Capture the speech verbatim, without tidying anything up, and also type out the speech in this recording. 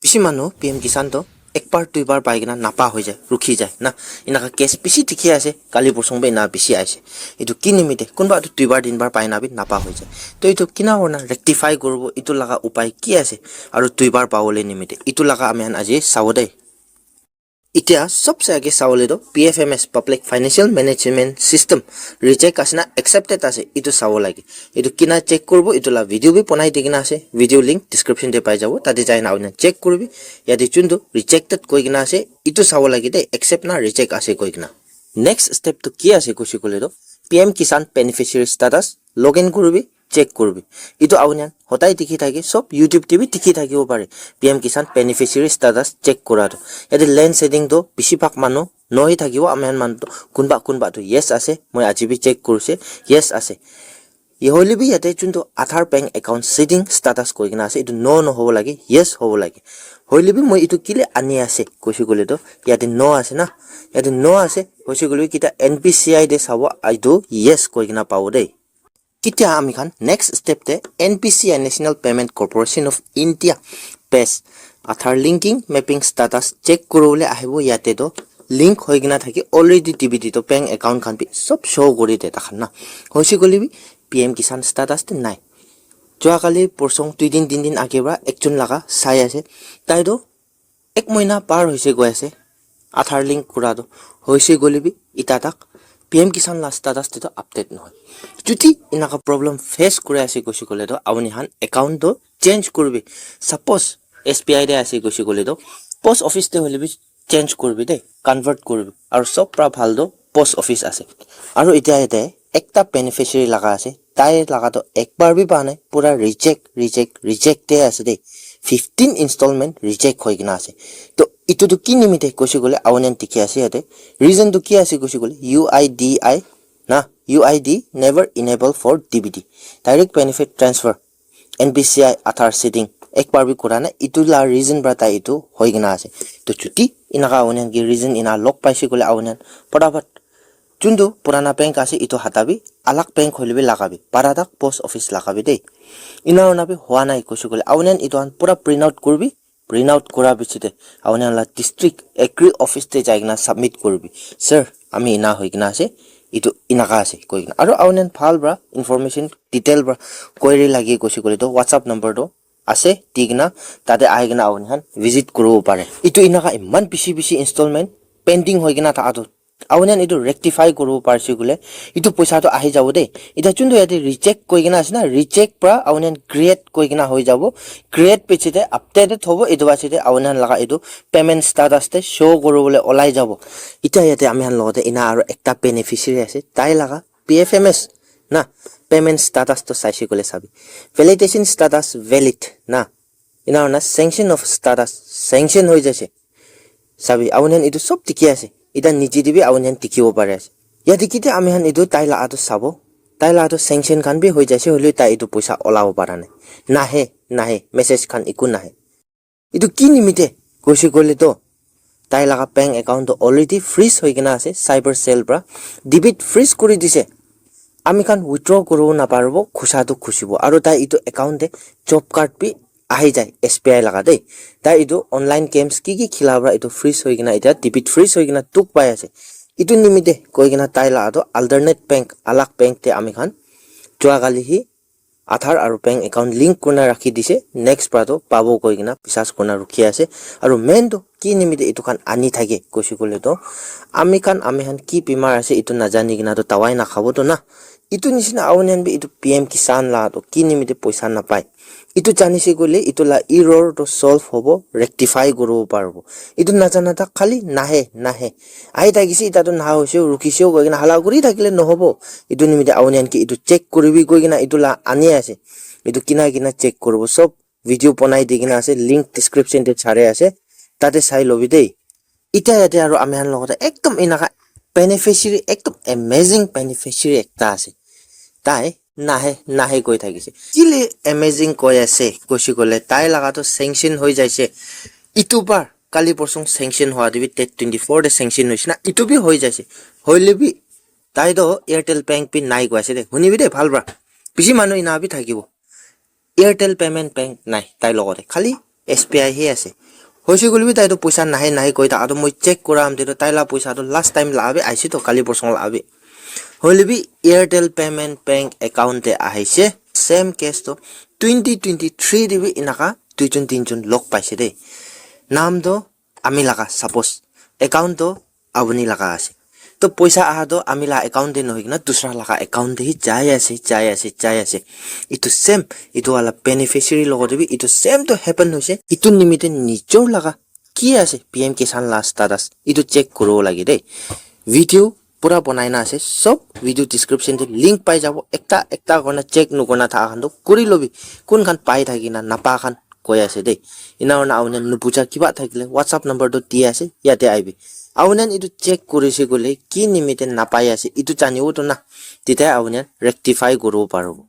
Bishi manu P M Kisan to ekbar duibar pai kena napa hoi jai, rukhi jai na. Enaka case bishi dikhi ase, kali porsong bi ena bishi aise. Etu ki nimite, kunba tu duibar tinbar pai na bi napa hoi jai. To etu kina hona rectify kuribo, etu laga upai ki ase? Aru duibar pawole nimite, etu laga ami khan aji sabo de. Itya sobse age sawole toh P F M S, Public Financial Management System, reject ase na accepted ase, etu sawo lage. Etu kina check kuribo, etu la video bi bonai di kena ase, video link description te pai jabo, tate jai na apni check kuribi. Yate chuntu rejected koi kena ase, etu sawo lage de, accept na reject ase koi kena. Next step tu ki ase koise koile toh, P M Kisan beneficiary status login kuribi, check kuribi. Etu apni khan hodai dikhi thake, sob YouTube te bi dikhi thakibo pare, P M Kisan beneficiary status check kura tu. Yate land ceding tu bishi bhag manu nohoi thakibo, ami khan manu tu kunba kunba tu yes ase, moi aji bi check kurise, yes ase. Ye hoile bi yate chuntu Aadhaar bank account ceding status koi kena ase, etu no nohobo lage, yes hobo lage. Hoile bi moi etu kile ani ase koise koile tu, yate no ase na, yate no ase koise koile bi kita N P C I te sabo, etu yes koi kena pabo de. Kitia ami khan next step te N P C I, National Payment Corporation of India, pes Aadhaar linking mapping status check kuribole ahibo. Yate toh link hoi kena thaki already D B T toh bank account khan bi sob show kuri de takhan na. Hoise koile bi P M Kisan status te nai. Jua kali porsong dui din tin din age pra ekjon laga sai ase, tai toh ek mohina par hoise goi ase, Aadhaar link kura tu hoise koile bi ita tak P M Kisan la status te tu update nohoi. Jodi enaka problem face kuri ase koise koile tu apni khan account tu change kuribi. Suppose S B I te ase koise koile tu post office te hoile bi change kuribi de, convert kuribi. Aru sob pra bhal tu post office ase. Aru itya yate ekta beneficiary laga ase, tai laga toh ekbar bi pa nai, pura reject, reject, reject te ase de. Fifteen installment reject hoi kena ase. To etu tu ki nimite koise koile apni khan dikhi ase yate. Reason tu ki ase koise koile U I D I na, U I D never enable for D B T, direct benefit transfer, N P C I Aadhaar ceding ekbar bi kura nai, etu la reason pra tai etu hoi kena ase. To chuti enaka apni khan ke reason ena log paise koile apni khan photaphat chuntu purana bank ase, etu hata bi, alag bank hoile bi laga bi, para tak post office laga bi de. Ena hona bi hua nai koise koile, apni khan etu khan pura print out kuribi, print out kura piche te apni khan la district agri office te jai kena submit kuribi, "Sir, ami ena hoi kena ase, etu enaka ase," koi kena. Aru apni khan bhal pra information detail pra query lage koise koile toh WhatsApp number toh ase, di kena tate ahi kena apni khan visit kuribo pare. Etu enaka eman bishi bishi installment pending hoi kena thaka toh apni khan etu rectify kuribo parise koile, etu poisa toh ahi jabo de. Eta chuntu yate reject koi kena ase na, reject pra apni khan create koi kena hoi jabo. Create piche te updated hobo, etu piche te apni khan laga etu payment status te show kuribole olai jabo. Eta yate ami khan logote ena aru ekta beneficiary ase, tai laga P F M S na payment status to saise koile sabi, validation status valid na, ena hoina sanction of status, sanction hoi jaise. Sabi, apni khan etu sob dikhi ase, eta niche te bi apni khan dikhibo pari ase. Yate kitia ami khan etu tai la atu sabo, tai la atu sanction khan bi hoi jaise, hoile tai etu poisa olabo para nai, nahe, nahe, message khan eku nahe. Etu ki nimite koise koile toh, tai laga bank account toh already freeze hoi kena ase, cyber cell pra debit freeze kuri dise. Ami khan withdraw kuribo naparibo, khusa toh khusibo. Aru tai etu account te job card bi ahi jai, S B I laga de. Tai etu online games ki ki khila pra etu freeze hoi kena, eta debit freeze hoi kena dukh pai ase. Etu nimite koi kena tai la toh alternate bank, alag bank te ami khan jua kali hi Aadhaar aru bank account link kurina rakhi dise, next pra toh pabo koi kena bisas kurina rukhi ase. Aru main toh ki nimite etu khan ani thake koise koile toh, ami khan, ami khan ki bimar ase etu najani kena toh dawai nakhabo toh na. Etu nisina apni khan bi etu P M Kisan la toh ki nimite poisa napai. Etu janise koile etu la error toh solve hobo, rectify kuribo paribo. Etu najana tak khali nahe, nahe. Ahi thakise, eta toh naha hoise, rukise koi kena hala kuri thakile nohobo. Etu nimite apni khan ke etu check kuribi koi kena etu la ani ase. Etu kina kina check kuribo. Sob video bonai di kena ase, link description te chare ase. Tate sai lobi de. Eta yate aru ami khan logote ekdom enaka beneficiary, ekdom amazing beneficiary ekta ase. Tai nahe, nahe koi thakise. Kile amazing koi ase, koise koile tai laga toh sanction hoi jaise. Itu bar, kali porsong sanction hua tu bi date twenty four te sanction hoise na, itu bi hoi jaise. Hoile bi, tai toh Airtel Bank bi nai koi ase de. Hunibi de, bhal pra. Bishi manu ena bi thakibo. Airtel Payment Bank nai tai logote. Khali S B I he ase. Hoise koile bi tai toh poisa nahe nahe koi thaka toh moi check kura am te toh tai la poisa toh last time la bi aise toh kali porsong la bi. Hoile bi Airtel Payment Bank account te ahise. Same case toh twenty twenty-three te bi enaka duijon tinjon log paise de. Naam toh ami laga suppose account toh apuni laga ase. To poisa aha toh ami la account te nohoi kena dusra laga account te hi jai ase, jai ase, jai ase. Itu same, itu wala beneficiary logot te bi itu same toh happen hoise. Itu nimite nijor laga ki ase P M Kisan la status itu check kuribo lage de. Video pura banai na ase, sob video description te link pai jabo. Ekta ekta kurna check nukurna thaka khan toh kuri lobi. Kun khan pai thaki na napa khan koi ase de. Ena kurna aunian nubuja kiba thakile WhatsApp number toh di ase, yate aibi. Aunian itu check kurise koile ki nimite napai ase itu janibo toh na. Titya aunian rectify kuribo paribo.